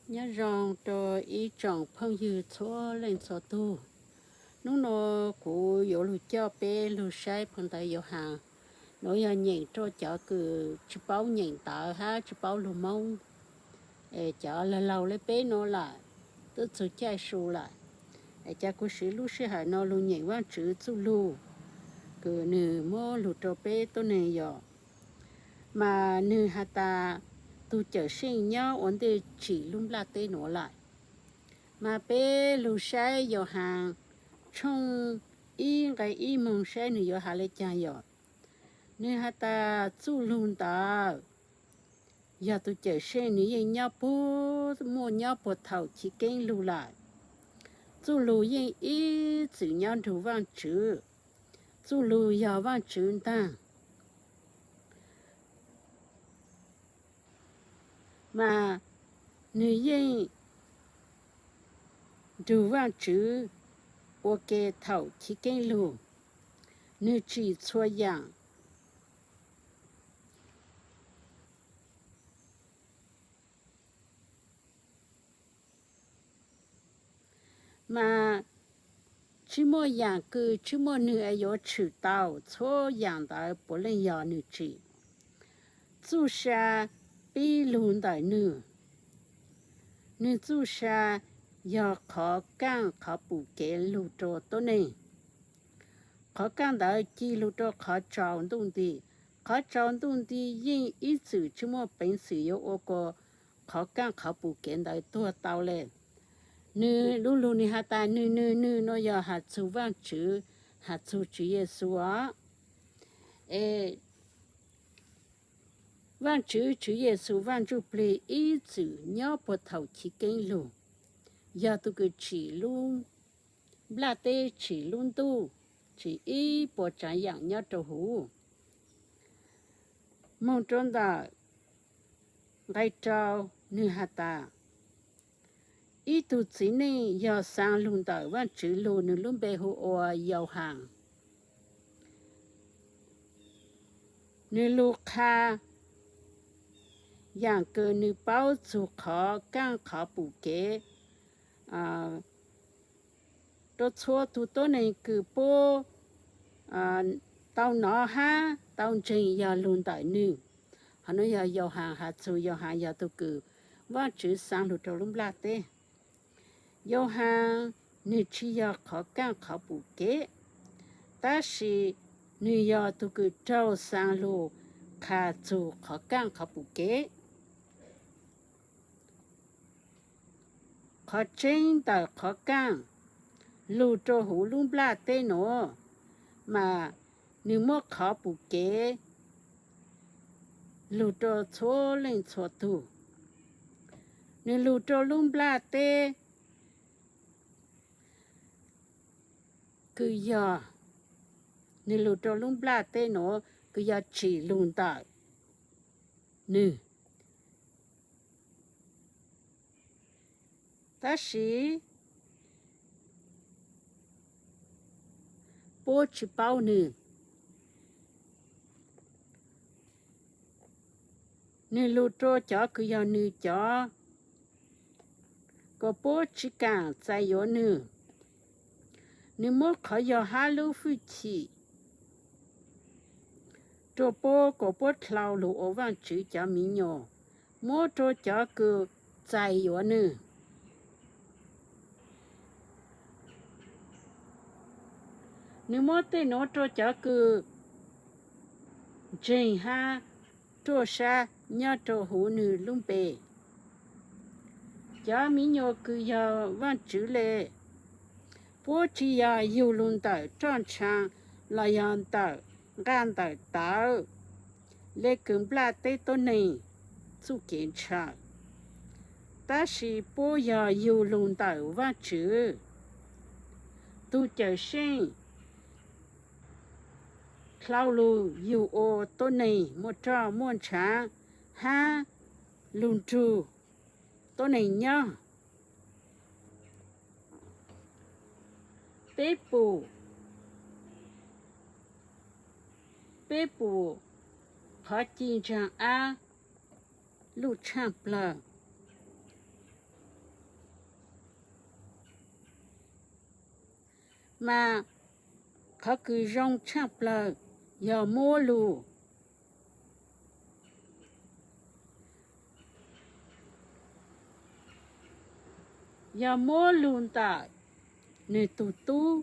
Nyob zoo rau ib tsoom phooj ywg txhua leej txhua tug. Hnub no kuv yuav lug coj peb lug saib phau ntawv Yauhas. Nuav yog nyeem rau cov kws tsis paub nyeem ntawv hab tsis paub lug Moob. Es cov laug laug le peb nuav lawm, twb txug caij su lawm, es ca kuv siv lub sij hawm no lug nyeem Vaajtswv txuj lug kws nwg muab lug rau peb tuab neeg yom. Mas nwg has tas tug Cawmseej nyob ua ntej tsim lub nplaj teb nuav lawm. Mas peb lug saib Yauhas tshooj ib nqe ib moog saib nwg yuav has le caag yom. Nwg has tas txuj lug ntawd yog tug Cawmseej, nwg yeej nyob puag, muaj nyob puag thaum chiv keeb lug lawm. Txuj lug yeej ib txwm nyob nrug Vaajtswv. Txuj lug yog Vaajtswv ntaag. Mas nwg yeej nrug Vaajtswv ua ke thaum chiv keeb lug. Nwg tsim txhua yaam. Mas tsi muaj yaam kws tsi muaj nwg yuav tshwm tau, txhua yaam ntawd puav leej yog nwg tsim. Txuj sa pib lug ntawm nwg. Nwg txuj sa yog qhov kaaj qhov pum kev lug rua tuab neeg. Qhov kaaj ntawd ci lug rua qhov tsaus ntuj nti. Qhov tsaus ntuj nti yeej ib txwm tsi muaj peev xwm yuav ua kuas qhov kaaj qhov pum kev ntawd tuag tau le. Nwg lub lug nwg has tas nwg, nwg, nwg nuav yog has txug Vaajtswv, has txug Tswv Yexus os. Es Vaajtswv, Tswv Yexus Vaaj Ntsuj Plig ib txwm nyob puag thaum chiv keeb lug, yog tug kws tsim lub nplaj teb, tsim lub ntuj, tsim ib puas tsaav yaam nyob rua huv. Moog rua ntawm nqe rau, nwg has tas ib tug txiv neej yog xaa lug ntawm Vaajtswv lug, nwg lub npe hu ua Yauhas. Nwg lug qha yaam kws nwg paub txug qhov kaaj qhov pum kev rua txhua tug tuab neeg kws puab tau nov hab tau ntseeg yog lug ntawm nwg. Qhov nuav yog Yauhas has txug, Yauhas yog tug kws Vaajtswv xaa lug rua lub nplaj teb. Yauhas nwg tsi yog qhov kaaj qhov pum kev, tab sis nwg yog tug kws raug xaa lug qha txug qhov kaaj qhov pum kev. Qhov tseeb ntawm qhov kaaj lug rua huv lub nplaj teb nuav, mas nwg muab qhov pum kev lug rua txhua leej txhua tug. Nwg lug rua lub nplaj teb kws yog, nwg lug rua lub nplaj teb nuav kws yog tsim lug ntawm nwg. Tab sis puab tsi paub nwg. Nwg lug rua cov kws yog nwg cov, kuas puab tsi kaam txais yuav nwg. Nwg muab qhov yog hab lub fwj chim rua puab, kuas puab dlhau lug ua Vaajtswv cov miv nyuas, muab rua cov kws txais yuav nwg. Nwg muab tej nuav rua cov kws ntseeg hab ruaj sab nyob rua huv nwg lub npe. Cov miv nyuas kws yog Vaajtswv le, puab tsi yog yug lug ntawm roj ntshaa los yog ntawm nqaj ntawm tawv le kws nplaj teb tuab neeg txuj kev ntshaw, tab sis puab yog yug lug ntawm Vaajtswv tug Cawmseej dlhau lug yug ua tuab neeg muaj roj muaj ntshaa hab lug nrug tuab neeg nyob. Peb pum, peb pum qhov ci ntsaa ab luj tshaaj plawg. Mas qhov kws zoo tshaaj plawg yog muab lug, yog muab lug ntawm nwg tug tub,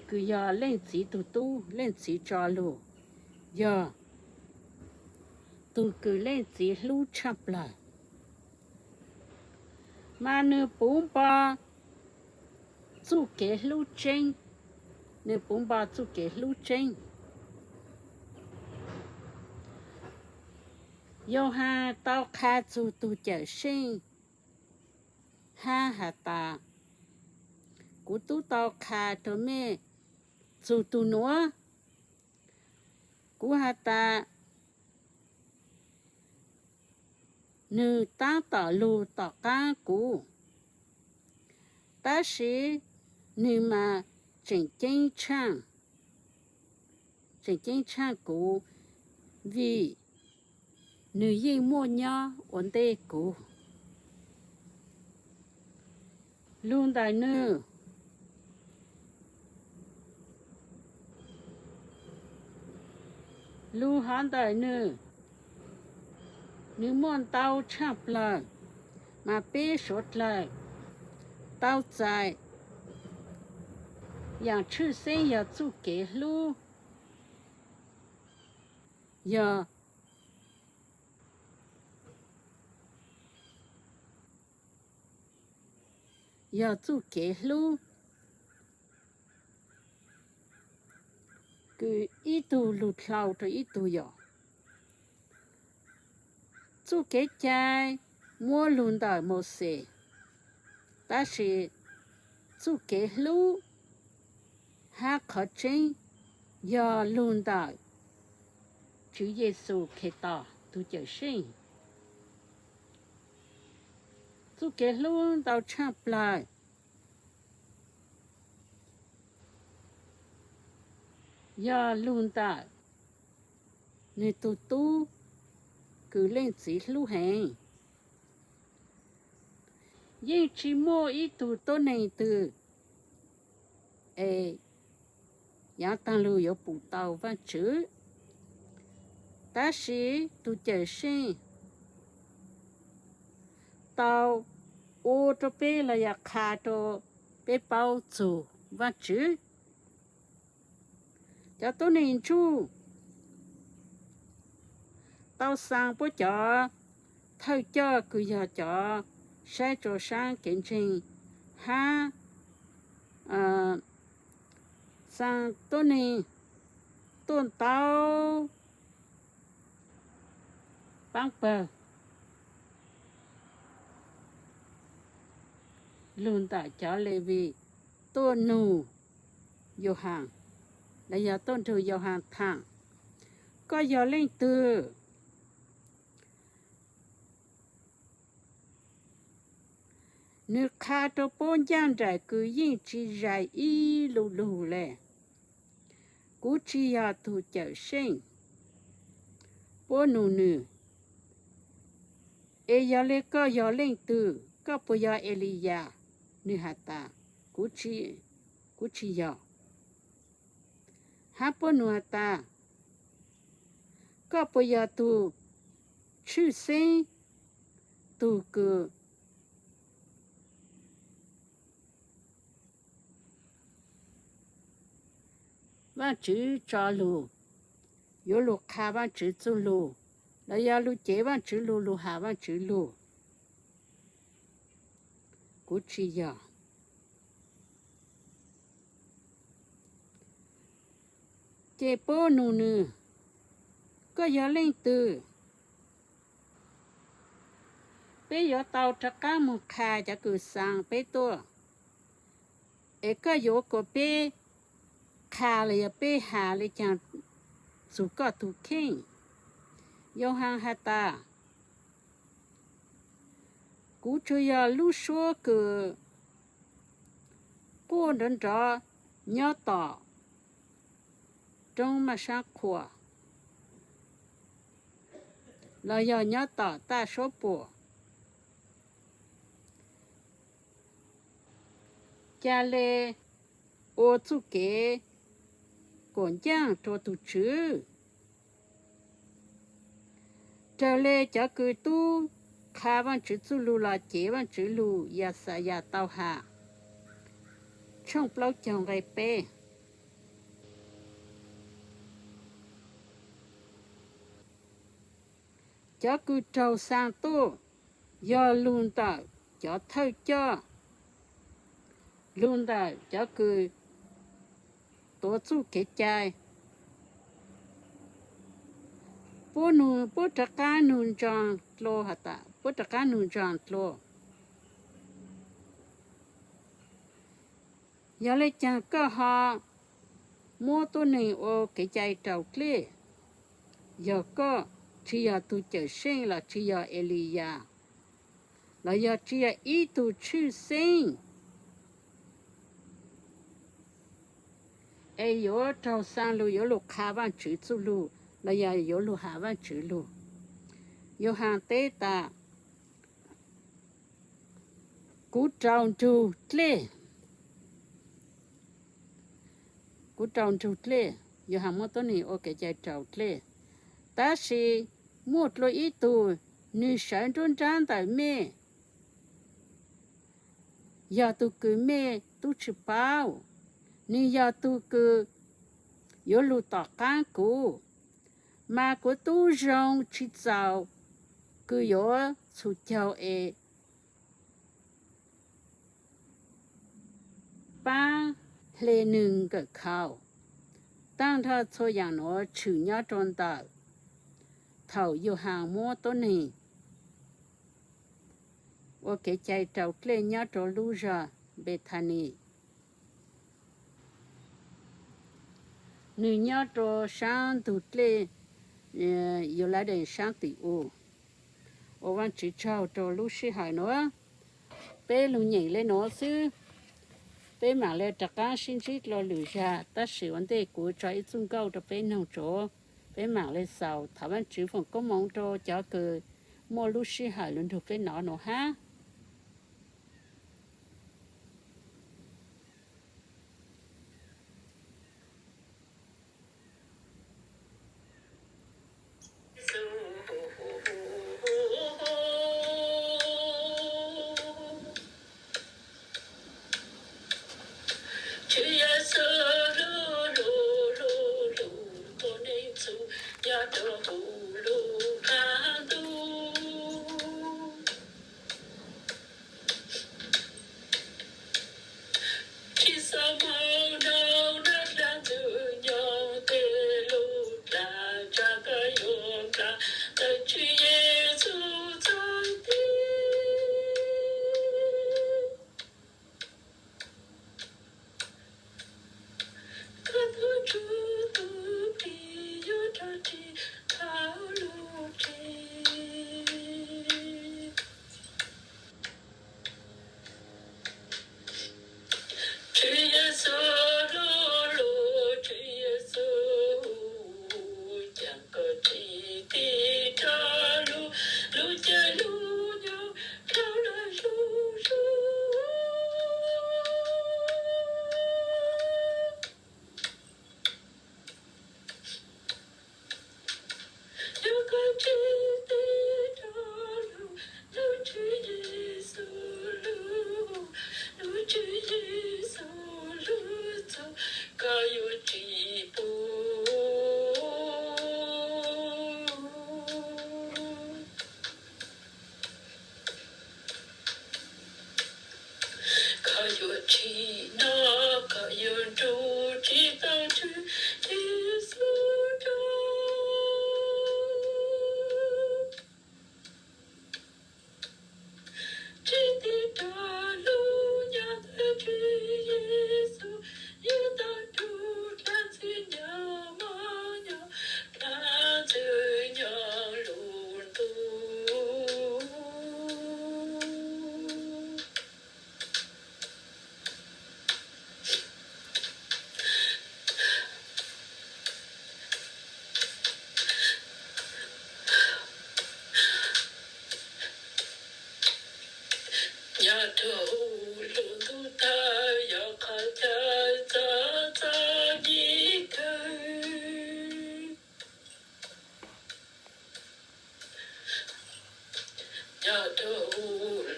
kws yog Leej Txiv tug tub, Leej Txiv tso lug, yog tug kws Leej Txiv hlub tshaaj plawg. Mas nwg puv npo txuj kev hlub tseeb, nwg puv npo txuj kev hlub tseeb. Yauhas tau qha txug tug Cawmseej hab has tas, kuv tub tau qha rua mej txug tug nuav, kuv has tas, nwg taab tom lug tom qaab kuv, tab sis nwg mas tseem ceeb tseem ceeb tshaaj kuv, vim nwg yeej muaj nyob ua ntej kuv. Lug ntawm nwg, lug hov ntawm nwg, nwg muaj ntau tshaaj plawg, mas peb suav dlawg tau txais yaam tshwj xeeb yog txuj kev hlub, yog yog txuj kev hlub kws ib tug lug dlhau rua ib tug yom. Txuj kev cai muab lug ntawm Mauxes, tab sis txuj kev hlub hab qhov tseeb yog lug ntawm Tswv Yexus Khetos tug Cawmseej. Txuj kev hlub ntau tshaaj plawg yog lug ntawm nwg tug tub kws Leej Txiv hlub heev. Yeej tsi muaj ib tug tuab neeg twg es yaav taag lug yuav pum tau Vaajtswv, tab sis tug Cawmseej tau ua rua peb los yog qha rua peb paub txug Vaajtswv. Cov tuab neeg ntsuj tau xaa puab cov thawj coj kws yog cov saib rua saab kev ntseeg hab xaa tuab neeg tuaj ntau paab pawg lug ntawm cov Levis tuaj nug Yauhas, los yog tuaj nrug Yauhas thaam, koj yog leej twg? Nwg qha rua puab ncaaj nraim kws yeej tsi zais ib lu lug le, kuv tsi yog tug Cawmseej. Puab nug nwg, es yog le koj yog leej twg? Koj puas yog Eliyas? Nwg has tas, kuv tsi yog. Hab puab nug has tas, koj puas yog tug tshwj xeeb, tug kws Vaajtswv tso lug, yuav lug qha Vaajtswv txuj lug, los yog lug cev Vaajtswv lug, lug has Vaajtswv lug? Kuv tsi yog. Ces puab nug nwg, koj yog leej twg? Peb yuav tau rov qaab moog qha cov kws xaa peb tuaj, es koj yuav kuas peb qha los yog peb has le caag txug koj tug kheej? Yauhas has tas, kuv tsuas yog lub suab kws quaj nrov nrov nyob tom roob maj sab qhuas, los yog nyob tom taj suab puam. Ca le ua txuj kev koom ncaaj rua tug Tswv. Raws le cov kws tub qha Vaajtswv txuj lug los cev Vaajtswv lug, Yaxayas tau has tshooj plaub caug nqe peb. Cov kws raug xaa tuaj yog lug ntawm cov thawj coj, lug ntawm cov kws tuav txuj kev cai. Puab rov qaab nug ntsoog dlua has tas, puab rov qaab nug ntsoog dlua, yog le caag koj ho muab tuab neeg ua kev cai raus dlej? Yog koj tsi yog tug Cawmseej los tsi yog Eliyas, los yog tsi yog ib tug tshwj xeeb, es yuav raug xaa lug yuav lug qha Vaajtswv txuj lug los yog yuav lug has Vaajtswv lug? Yauhas teb tas, kuv raus nrug dlej, kuv raus nrug dlej, Yauhas muab tuab neeg ua kev cai raus dlej, tab sis muaj dlua ib tug, nwg sawv nruab nraab ntawm mej, yog tug kws mej tub tsi paub, nwg yog tug kws yuav lug tom qaab kuv, mas kuv tub zoo tsi txaus kws yuav txhum caug es paab hle nwg nkawm khau. Taag nrho txhua yaam nuav tshwm nyob rua ntawm thaum Yauhas muab tuab neeg ua kev cai raus dlej nyob rua lub zog Npethanis. Nwg nyob rua saab ntug dlej Yauladees saab tim u. Ua Vaajtswv tsaug rua lub sij hawm nuav. Peb lug nyeem le nuav xwb, peb maam le rov qaab sib ntsib dlua lwm zag, tab sis ua ntej kuv tso ib txuj nkauj rua peb noog tsuav, peb maam le xaus. Thov Vaajtswv foom koob moov rua cov kws muaj lub sij hawm lug nrug peb nov nuav hab. Tswv Yexus lub lug lug lug tuab neeg txhum nyob rua huv lub qab ntuj. Tsi xaav moog nrug dlaab ntxwg nyoog tej lub dlaab tsi koj yuav dlaab ntawm Tswv Yexus txhua tig. Koj tug Tswv tug Plig yuav rov tsim thaum lub tsev. Tswv Yexus lub lug, Tswv Yexus, caag koj tsim tig rua lub, lub caij lub nyoog dlhau lug zuj zus. Yog koj tsim tig rua lub, lub Tswv Yexus lub, lub Tswv Yexus lub txug, koj yuav tsim pum. Koj yuav tsim noj, koj yuav nrug tsim tau Tswv Yexus rua. Tsim tig rua lub nyoog ntawm Tswv Yexus, yuav tau nrug dlaab ntxwg nyoog mob nyoog, dlaab ntxwg nyoog lug ntuj. Nyob rua huv lub ntuj thaaj, yog qhov chaw txog Nyob rau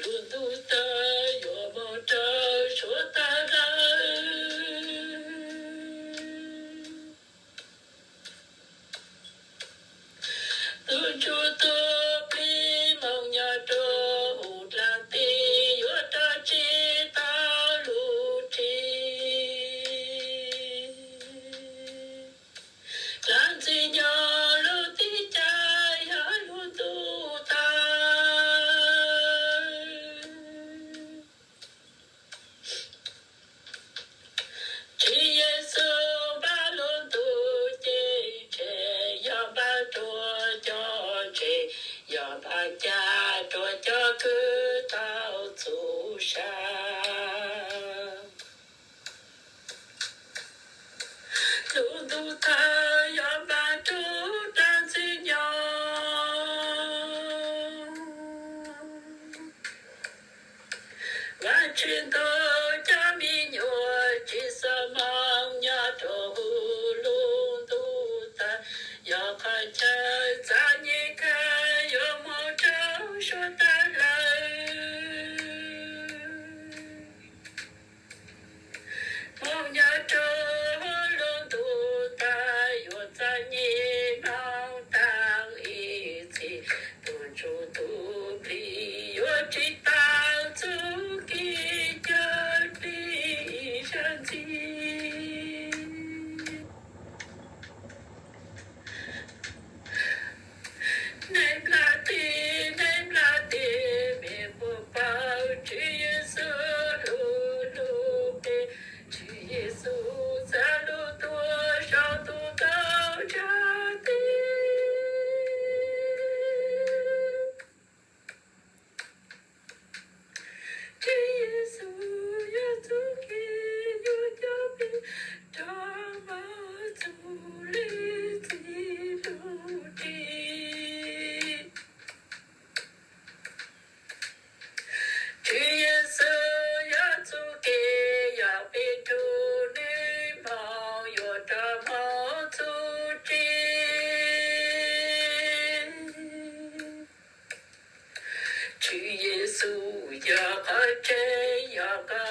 lub ntuj tawg yuav moog rau suav tawg lawm. Tug ntsuj tug plig moog nyob rua huv dlaag teb yuav rov tsi tau lug tsi. Dlaag ntxwg nyoog lub teb chaws yog lub ntuj tawg. Tswv Yexus npaj lub ntuj ceeb tsheej, yog npaj rua cov ntse, yog npaj caj rua cov kws tau txhub sa. Lub ntuj tawg yog npaj rua dlaag ntxwg nyoog. Vaajtswv ntuj cov me nyuam tsi xaav moog nyob rua huv lub ntuj tawg, yog qhov chaw txom nyem kawg yuav moog rau suav tawg lawm. Moog nyob rua huv lub ntuj tawg yuav txom nyem moog taag ib txhis. Tug ntsuj tug plig yuav tsi tau txuj kev cawm dlig ib zaug ntxiv. Neeg nplaj teb, neeg nplaj teb, mej puas paub Tswv Yexus lub lub npe? Tswv Yexus txhad lug tuaj sau tug tau tsa teb. Tswv Yexus yog txuj kev yuav coj peb rov moog txug leej txiv lub ntuj. Tswv Yexus yog txuj kev, yog peb rug nwg moog yuav rov moog txug tsev. Tswv Yexus yog qhov tseeb, yog qhov